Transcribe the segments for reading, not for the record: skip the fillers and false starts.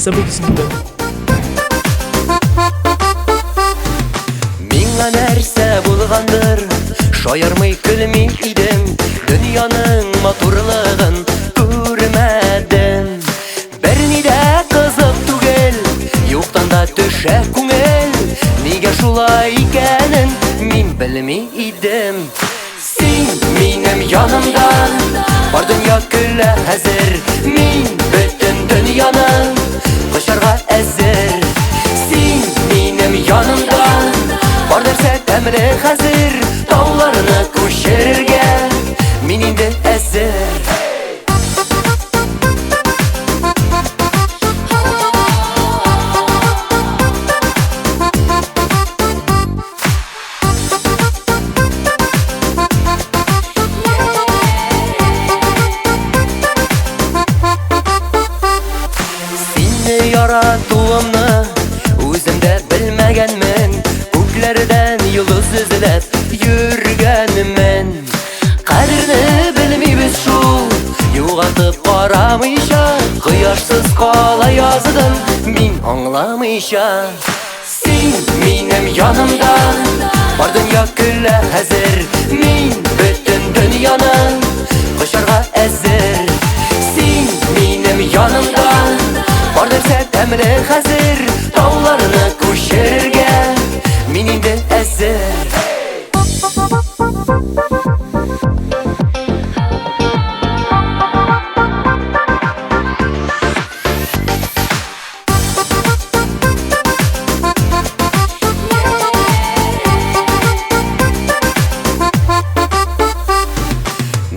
Нәрсә булды соң бүген? Миңа нәрсә булгандыр, шаярмый көлми идем, дөньяның матурлыгын күрмәдем. Берни дә кызык түгел, юктан да төшә күңел, нигә шулай икәнен мин белми идем. Син минем янымда, бар дөнья көлә хәзер, мин бөтен дөньяны кочарга әзер. Син минем янымда, бар нәрсә тәмле хәзер, тауларны күчерергә мин инде әзер. Сине яратуымны үзем дә белмәгәнмен, күкләрдән йолдыз эзләп йөргәнмен. Кадерне белмибез шул, югалтып карамыйча, кояшсыз кала яздым мин аңламыйча. Син минем янымда, бар дөнья көлә хәзер, мин бөтен дөньяны кочарга әзер. Син минем янымда, бар нәрсә тәмле хәзер, тауларны күчерергә мин инде әзер.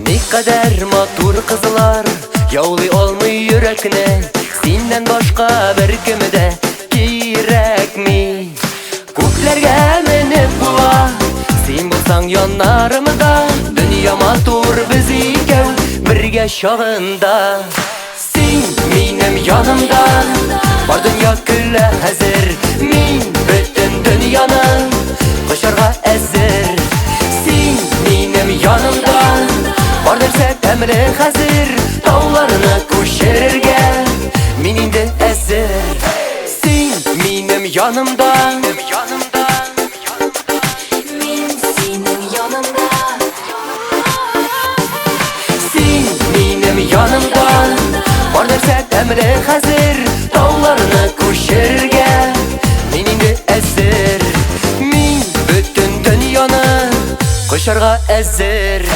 Никадәр матур кызлар яулый алмый йөрәкне, синнән башка беркем дә кирәкми. Күкләргә менеп була, син булсаң яннарымда, дөнья матур без икәү бергә чагында. Син минем янымда, бар дөнья көлә хәзер, мин бөтен дөньяны кочарга әзер. Син минем янымда, бар нәрсә тәмле хәзер, тауларны күчерергә мин инде әзер. Син минем янымда, Мин синең яныңда. Син минем янымда, бар нәрсә тәмле хәзер, тауларны күчерергә мин инде әзер. Мин бөтен дөньяны кочарга әзер.